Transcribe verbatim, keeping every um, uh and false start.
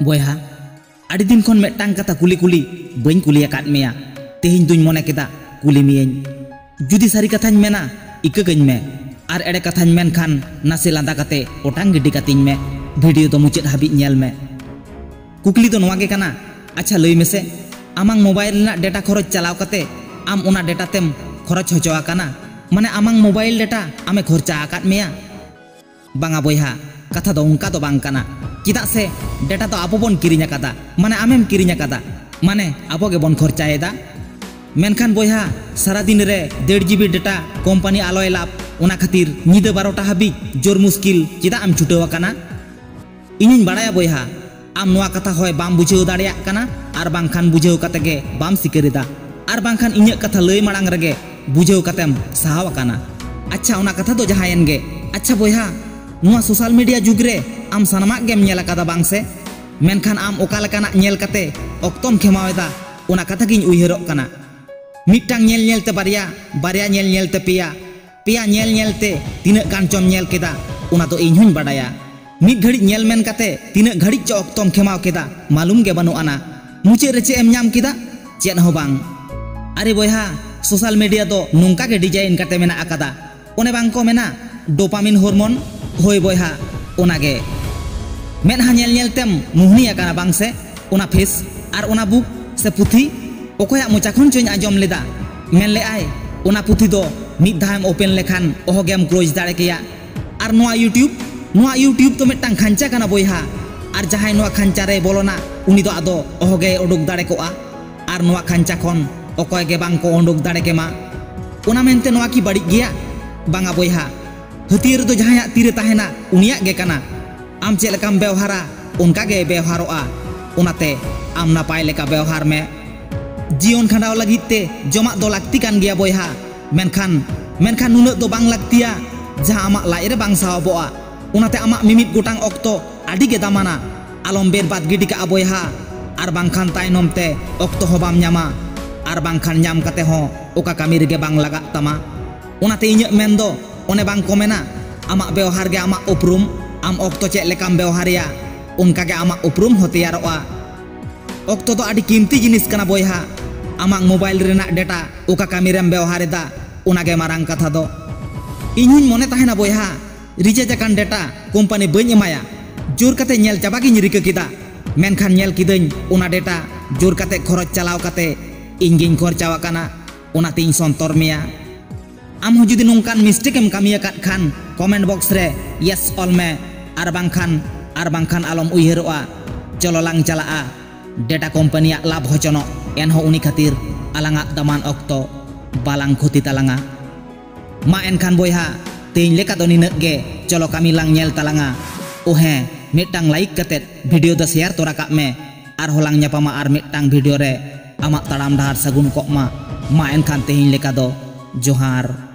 ᱵᱚᱭᱦᱟ, ᱟᱹᱰᱤ ᱫᱤᱱ ᱠᱷᱚᱱ ᱢᱤᱫᱴᱟᱝ ᱠᱟᱛᱷᱟ ᱠᱩᱞᱤ ᱠᱩᱞᱤ ᱵᱟᱹᱧ ᱠᱩᱞᱤ ᱟᱠᱟᱫ ᱢᱮᱭᱟ᱾ ᱛᱮᱦᱮᱧ ᱫᱩᱧ ᱢᱚᱱᱮ ᱠᱮᱫᱟ ᱠᱩᱞᱤ ᱢᱮᱭᱟᱹᱧ᱾ ᱡᱩᱫᱤ ᱥᱟᱹᱨᱤ ᱠᱟᱛᱷᱟᱧ ᱢᱮᱱᱟ, ᱤᱠᱟᱹ ᱠᱟᱹᱧ ᱢᱮ, ᱟᱨ ᱮᱲᱮ ᱠᱟᱛᱷᱟᱧ ᱢᱮᱱ ᱠᱷᱟᱱ ᱱᱟᱥᱮ ᱞᱟᱸᱫᱟ ᱠᱟᱛᱮ ᱚᱴᱟᱝ ᱜᱤᱰᱤ ᱠᱟᱹᱛᱤᱧ ᱢᱮ᱾ ᱵᱷᱤᱰᱤᱭᱳ ᱫᱚ ᱢᱩᱪᱟᱹᱫ ᱦᱟᱹᱵᱤᱡ ᱧᱮᱞ ᱢᱮ᱾ ᱠᱩᱠᱞᱤ ᱫᱚ ᱱᱚᱣᱟ ᱜᱮ ᱠᱟᱱᱟ, ᱟᱪᱪᱷᱟ ᱞᱟᱹᱭ ᱢᱮᱥᱮ, ᱟᱢᱟᱝ ᱢᱳᱵᱟᱭᱤᱞ ᱨᱮᱱᱟᱜ ᱰᱮᱴᱟ ᱠᱷᱚᱨᱚᱪ ᱪᱟᱞᱟᱣ ᱠᱟᱛᱮ ᱟᱢ ᱚᱱᱟ ᱰᱮᱴᱟ ᱛᱮᱢ ᱠᱷᱚᱨᱚᱪ ᱦᱚᱪᱚ ᱟᱠᱟᱱᱟ? ᱢᱟᱱᱮ ᱟᱢᱟᱝ ᱢᱳᱵᱟᱭᱤᱞ ᱰᱮᱴᱟ ᱟᱢᱮ ᱠᱷᱚᱨᱪᱟ ᱟᱠᱟᱫ ᱢᱮᱭᱟ? ᱵᱟᱝᱟ ᱵᱚᱭᱦᱟ, ᱠᱟᱛᱷᱟ ᱫᱚ ᱚᱱᱠᱟ ᱫᱚ ᱵᱟᱝ ᱠᱟᱱᱟ᱾ ᱪᱮᱫᱟᱜ ᱥᱮ ᱰᱮᱴᱟ ᱫᱚ ᱟᱵᱚ ᱵᱚᱱ ᱠᱤᱨᱤᱧ ᱟᱠᱟᱫᱟ, ᱢᱟᱱᱮ ᱟᱢᱮᱢ ᱠᱤᱨᱤᱧ ᱟᱠᱟᱫᱟ, ᱢᱟᱱᱮ ᱟᱵᱚ ᱜᱮᱵᱚᱱ ᱠᱷᱚᱨᱪᱟᱭᱮᱫᱟ᱾ ᱢᱮᱱᱠᱷᱟᱱ ᱵᱚᱭᱦᱟ, ᱥᱟᱨᱟ ᱫᱤᱱ ᱨᱮ ᱰᱮᱲ ᱡᱤᱵᱤ ᱰᱮᱴᱟ ᱠᱳᱢᱯᱟᱱᱤ ᱟᱞᱚᱭ ᱞᱟᱵᱷ, ᱚᱱᱟ ᱠᱷᱟᱹᱛᱤᱨ ᱧᱤᱫᱟᱹ ᱵᱟᱨᱚᱴᱟ ᱦᱟᱹᱵᱤᱡ ᱡᱳᱨ ᱢᱩᱥᱠᱤᱞ ᱪᱮᱫᱟᱜ ᱮᱢ ᱪᱷᱩᱴᱟᱹᱣ ᱟᱠᱟᱱᱟ? ᱤᱧᱤᱧ ᱵᱟᱲᱟᱭᱟ ᱵᱚᱭᱦᱟ, ᱟᱢ ᱱᱚᱣᱟ ᱠᱟᱛᱷᱟ ᱦᱚᱭ ᱵᱟᱢ ᱵᱩᱡᱷᱟᱹᱣ ᱫᱟᱲᱮᱭᱟᱜ ᱠᱟᱱᱟ, ᱟᱨ ᱵᱟᱝᱠᱷᱟᱱ ᱵᱩᱡᱷᱟᱹᱣ ᱠᱟᱛᱮ ᱜᱮ ᱵᱟᱢ ᱥᱤᱠᱟᱹᱨ ᱮᱫᱟ, ᱟᱨ ᱵᱟᱝᱠᱷᱟᱱ ᱤᱧᱟᱹᱜ ᱠᱟᱛᱷᱟ ᱞᱟᱹᱭ ᱢᱟᱲᱟᱝ ᱨᱮᱜᱮ ᱵᱩᱡᱷᱟᱹᱣ ᱠᱟᱛᱮᱢ ᱥᱟᱦᱟᱣ ᱟᱠᱟᱱᱟ᱾ ᱟᱪᱪᱷᱟ, ᱚᱱᱟ ᱠᱟᱛᱷᱟ ᱫᱚ ᱡᱟᱦᱟᱸᱭᱮᱱ ᱜᱮ᱾ ᱟᱪᱪᱷᱟ ᱵᱚᱭᱦᱟ, ᱱᱚᱣᱟ ᱥᱳᱥᱟᱞ ᱢᱤᱰᱤᱭᱟ ᱡᱩᱜᱽ ᱨᱮ ᱟᱢ ᱥᱟᱱᱟᱢᱟᱜ ᱜᱮᱢ ᱧᱮᱞ ᱟᱠᱟᱫᱟ ᱵᱟᱝ ᱥᱮ? ᱢᱮᱱᱠᱷᱟᱱ ᱟᱢ ᱚᱠᱟ ᱞᱮᱠᱟᱱᱟᱜ ᱧᱮᱞ ᱠᱟᱛᱮ ᱚᱠᱛᱚᱢ ᱠᱷᱮᱢᱟᱣ ᱮᱫᱟ, ᱚᱱᱟ ᱠᱟᱛᱷᱟ ᱜᱤᱧ ᱩᱭᱦᱟᱹᱨᱚᱜ ᱠᱟᱱᱟ᱾ ᱢᱤᱫᱴᱟᱝ ᱧᱮᱞ ᱧᱮᱞᱛᱮ ᱵᱟᱨᱭᱟ, ᱵᱟᱨᱭᱟ ᱧᱮᱞ ᱧᱮᱞᱛᱮ ᱯᱮᱭᱟ, ᱯᱮᱭᱟ ᱧᱮᱞ ᱧᱮᱞᱛᱮ ᱛᱤᱱᱟᱹᱜ ᱜᱟᱱ ᱪᱚᱢ ᱧᱮᱞ ᱠᱮᱫᱟ, ᱚᱱᱟ ᱫᱚ ᱤᱧ ᱦᱚᱸᱧ ᱵᱟᱰᱟᱭᱟ᱾ ᱢᱤᱫ ᱜᱷᱟᱹᱲᱤᱡ ᱧᱮᱞ ᱢᱮᱱ ᱠᱟᱛᱮ ᱛᱤᱱᱟᱹᱜ ᱜᱷᱟᱹᱲᱤᱡ ᱪᱚ ᱚᱠᱛᱚᱢ ᱠᱷᱮᱢᱟᱣ ᱠᱮᱫᱟ, ᱢᱟᱞᱩᱢ ᱜᱮ ᱵᱟᱹᱱᱩᱜ ᱟᱱᱟ᱾ ᱢᱩᱪᱟᱹᱫ ᱨᱮ ᱪᱮᱫ ᱮᱢ ᱧᱟᱢ ᱠᱮᱫᱟ? ᱪᱮᱫ ᱦᱚᱸ ᱵᱟᱝ᱾ ᱟᱨᱮ ᱵᱚᱭᱦᱟ, ᱥᱳᱥᱟᱞ ᱢᱤᱰᱤᱭᱟ ᱫᱚ ᱱᱚᱝᱠᱟ ᱜᱮ ᱰᱤᱡᱟᱭᱤᱱ ᱠᱟᱛᱮ ᱢᱮᱱᱟᱜ ᱟᱠᱟᱫᱟ᱾ ᱚᱱᱮ ᱵᱟᱝ ᱠᱚ ᱢᱮᱱᱟ, ᱰᱳᱯᱟᱢᱤᱱ ᱦᱚᱨᱢᱳᱱ? ᱦᱳᱭ ᱵᱚᱭᱦᱟ, ᱚᱱᱟᱜᱮ᱾ ᱢᱮᱫᱦᱟ ᱧᱮᱞ ᱧᱮᱞ ᱛᱮᱢ ᱢᱩᱦᱱᱤ ᱟᱠᱟᱱᱟ ᱵᱟᱝ ᱥᱮ? ᱚᱱᱟ ᱯᱷᱮᱥ ᱟᱨ ᱚᱱᱟ ᱵᱩᱠ ᱥᱮ ᱯᱩᱛᱷᱤ ᱚᱠᱚᱭᱟᱜ ᱢᱚᱪᱟ ᱠᱷᱚᱱ ᱪᱚᱧ ᱟᱸᱡᱚᱢ ᱞᱮᱫᱟ, ᱢᱮᱱ ᱞᱮᱫᱟᱭ, ᱚᱱᱟ ᱯᱩᱛᱷᱤ ᱫᱚ ᱢᱤᱫ ᱫᱷᱟᱣᱮᱢ ᱳᱯᱮᱱ ᱞᱮᱠᱷᱟᱱ ᱚᱦᱚᱜᱮᱢ ᱠᱞᱳᱡᱽ ᱫᱟᱲᱮ ᱠᱮᱭᱟ᱾ ᱟᱨ ᱱᱚᱣᱟ YouTube, ᱱᱚᱣᱟ YouTube ᱫᱚ ᱢᱤᱫᱴᱟᱝ ᱠᱷᱟᱧᱪᱟ ᱠᱟᱱᱟ ᱵᱚᱭᱦᱟ, ᱟᱨ ᱡᱟᱦᱟᱸᱭ ᱱᱚᱣᱟ ᱠᱷᱟᱧᱪᱟ ᱨᱮᱭ ᱵᱚᱞᱚᱱᱟ, ᱩᱱᱤ ᱫᱚ ᱟᱫᱚ ᱚᱦᱚᱜᱮᱭ ᱩᱰᱩᱠ ᱫᱟᱲᱮ ᱠᱚᱜᱼᱟ᱾ ᱟᱨ ᱱᱚᱣᱟ ᱠᱷᱟᱧᱪᱟ ᱠᱷᱚᱱ ᱚᱠᱚᱭ ᱜᱮ ᱵᱟᱝ ᱠᱚ ᱩᱰᱩᱠ ᱫᱟᱲᱮ ᱠᱮᱢᱟ᱾ ᱚᱱᱟ ᱢᱮᱱᱛᱮ ᱱᱚᱣᱟ ᱠᱤ ᱵᱟᱹᱲᱤᱡ ᱜᱮᱭᱟ? ᱵᱟᱝᱟ ᱵᱚᱭᱦᱟ, ᱦᱟᱹᱛᱭᱟᱹᱨ ᱫᱚ ᱡᱟᱦᱟᱸᱭᱟᱜ ᱛᱤᱨᱮ ᱛᱟᱦᱮᱱᱟ, ᱩᱱᱤᱭᱟᱜ ᱜᱮ ᱠᱟᱱᱟ᱾ ᱟᱢ ᱪᱮᱫ ᱞᱮᱠᱟᱢ ᱵᱮᱣᱦᱟᱨᱟ, ᱚᱱᱠᱟ ᱜᱮ ᱵᱮᱣᱦᱟᱨᱚᱜᱼᱟ᱾ ᱚᱱᱟᱛᱮ ᱟᱢ ᱱᱟᱯᱟᱭ ᱞᱮᱠᱟ ᱵᱮᱣᱦᱟᱨ ᱢᱮ᱾ ᱡᱤᱭᱚᱱ ᱠᱷᱟᱸᱰᱟᱣ ᱞᱟᱹᱜᱤᱫ ᱛᱮ ᱡᱚᱢᱟᱜ ᱫᱚ ᱞᱟᱹᱠᱛᱤ ᱠᱟᱱ ᱜᱮᱭᱟ ᱵᱚᱭᱦᱟ, ᱢᱮᱱᱠᱷᱟᱱ, ᱢᱮᱱᱠᱷᱟᱱ ᱱᱩᱱᱟᱹᱜ ᱫᱚ ᱵᱟᱝ ᱞᱟᱹᱠᱛᱤᱭᱟ ᱡᱟᱦᱟᱸ ᱟᱢᱟᱜ ᱞᱟᱡ ᱨᱮ ᱵᱟᱝ ᱥᱟᱦᱚᱵᱚᱜᱼᱟ᱾ ᱚᱱᱟᱛᱮ ᱟᱢᱟᱜ ᱢᱤᱢᱤᱫ ᱜᱚᱴᱟᱝ ᱚᱠᱛᱚ ᱟᱹᱰᱤ ᱜᱮ ᱫᱟᱢᱟᱱᱟ᱾ ᱟᱞᱚᱢ ᱵᱮᱨᱵᱟᱫ ᱜᱤᱰᱤ ᱠᱟᱜᱼᱟ ᱵᱚᱭᱦᱟ, ᱟᱨ ᱵᱟᱝᱠᱷᱟᱱ ᱛᱟᱭᱱᱚᱢ ᱛᱮ ᱚᱠᱛᱚ ᱦᱚᱸ ᱵᱟᱢ ᱧᱟᱢᱟ, ᱟᱨ ᱵᱟᱝᱠᱷᱟᱱ ᱧᱟᱢ ᱠᱟᱛᱮ ᱦᱚᱸ ᱚᱠᱟ ᱠᱟᱹᱢᱤ ᱨᱮᱜᱮ ᱵᱟᱝ ᱞᱟᱜᱟᱜ ᱛᱟᱢᱟ᱾ ᱚᱱᱟᱛᱮ ᱤᱧᱟᱹᱜ ᱢᱮᱱ ᱫᱚ, ᱚᱱᱮ ᱵᱟᱝ ᱠᱚ ᱢᱮᱱᱟ, ᱟᱢᱟᱜ ᱵᱮᱣᱦᱟᱨ ᱜᱮ ᱟᱢᱟᱜ ᱩᱯᱨᱩᱢ᱾ ᱟᱢ ᱚᱠᱛᱚ ᱪᱮᱫ ᱞᱮᱠᱟᱢ ᱵᱮᱣᱦᱟᱨᱮᱭᱟ, ᱚᱱᱠᱟᱜᱮ ᱟᱢᱟᱜ ᱩᱯᱨᱩᱢ ᱦᱚᱸ ᱛᱮᱭᱟᱨᱚᱜᱼᱟ᱾ ᱚᱠᱛᱚ ᱫᱚ ᱟᱹᱰᱤ ᱠᱤᱢᱛᱤ ᱡᱤᱱᱤᱥ ᱠᱟᱱᱟ ᱵᱚᱭᱦᱟ᱾ ᱟᱢᱟᱜ ᱢᱳᱵᱟᱭᱤᱞ ᱨᱮᱱᱟᱜ ᱰᱮᱴᱟ ᱚᱠᱟ ᱠᱟᱹᱢᱤ ᱨᱮᱢ ᱵᱮᱣᱦᱟᱨ ᱮᱫᱟ, ᱚᱱᱟᱜᱮ ᱢᱟᱨᱟᱝ ᱠᱟᱛᱷᱟ ᱫᱚ᱾ ᱤᱧ ᱦᱚᱸᱧ ᱢᱚᱱᱮ ᱛᱟᱦᱮᱱᱟ ᱵᱚᱭᱦᱟ, ᱨᱤᱪᱟᱨᱡᱽ ᱟᱠᱟᱱ ᱰᱮᱴᱟ ᱠᱳᱢᱯᱟᱱᱤ ᱵᱟᱹᱧ ᱮᱢᱟᱭᱟ᱾ ᱡᱳᱨ ᱠᱟᱛᱮ ᱧᱮᱞ ᱪᱟᱵᱟ ᱜᱤᱧ ᱨᱤᱠᱟᱹ ᱠᱮᱫᱟ, ᱢᱮᱱᱠᱷᱟᱱ ᱧᱮᱞ ᱠᱤᱫᱟᱹᱧ ᱚᱱᱟ ᱰᱮᱴᱟ ᱡᱳᱨ ᱠᱟᱛᱮ ᱠᱷᱚᱨᱚᱪ ᱪᱟᱞᱟᱣ ᱠᱟᱛᱮ ᱤᱧ ᱜᱤᱧ ᱠᱷᱚᱨᱪᱟᱣ ᱟᱠᱟᱱᱟ᱾ ᱚᱱᱟᱛᱮᱧ ᱥᱚᱱᱛᱚᱨ ᱢᱮᱭᱟ᱾ ᱟᱢ ᱦᱚᱸ ᱡᱩᱫᱤ ᱱᱚᱝᱠᱟᱱ ᱢᱤᱥᱴᱮᱠ ᱮᱢ ᱠᱟᱹᱢᱤ ᱟᱠᱟᱫ ᱠᱷᱟᱱ, ᱠᱚᱢᱮᱱᱴ ᱵᱚᱠᱥ ᱨᱮ ᱭᱮᱥ ᱚᱞ ᱢᱮ, ᱟᱨ ᱵᱟᱝᱠᱷᱟᱱ ᱟᱨ ᱵᱟᱝᱠᱷᱟᱱ ᱟᱞᱚᱢ ᱩᱭᱦᱟᱹᱨᱚᱜᱼᱟ᱾ ᱪᱚᱞᱚ ᱞᱟᱝ ᱪᱟᱞᱟᱜᱼᱟ ᱰᱮᱴᱟ ᱠᱳᱢᱯᱟᱱᱤᱭᱟᱜ ᱞᱟᱵᱷ ᱦᱚᱪᱚᱱᱚᱜ, ᱮᱱᱦᱚᱸ ᱩᱱᱤ ᱠᱷᱟᱹᱛᱤᱨ ᱟᱞᱟᱝᱟᱜ ᱫᱟᱢᱟᱱ ᱚᱠᱛᱚ ᱵᱟᱞᱟᱝ ᱠᱷᱚᱛᱤ ᱛᱟᱞᱟᱝᱟ᱾ ᱢᱟ ᱮᱱᱠᱷᱟᱱ ᱵᱚᱭᱦᱟ, ᱛᱮᱦᱮᱧ ᱞᱮᱠᱟ ᱫᱚ ᱱᱤᱱᱟᱹᱜ ᱜᱮ᱾ ᱪᱚᱞᱚ ᱠᱟᱹᱢᱤ ᱞᱟᱝ ᱧᱮᱞ ᱛᱟᱞᱟᱝᱟ᱾ ᱳ ᱦᱮᱸ, ᱢᱤᱫᱴᱟᱝ ᱞᱟᱭᱤᱠ ᱠᱟᱛᱮᱫ ᱵᱷᱤᱰᱤᱭᱳ ᱫᱚ ᱥᱮᱭᱟᱨ ᱛᱚᱨᱟ ᱠᱟᱜ ᱢᱮ᱾ ᱟᱨᱦᱚᱸ ᱞᱟᱝ ᱧᱟᱯᱟᱢᱟ ᱟᱨ ᱢᱤᱫᱴᱟᱝ ᱵᱷᱤᱰᱤᱭᱳ ᱨᱮ᱾ ᱟᱢᱟᱜ ᱛᱟᱲᱟᱢ ᱰᱟᱦᱟᱨ ᱥᱟᱹᱜᱩᱱ ᱠᱚᱜ ᱢᱟ᱾ ᱢᱟ ᱮᱱᱠᱷᱟᱱ ᱛᱮᱦᱮᱧ ᱞᱮᱠᱟ ᱫᱚ ᱡᱚᱦᱟᱨ᱾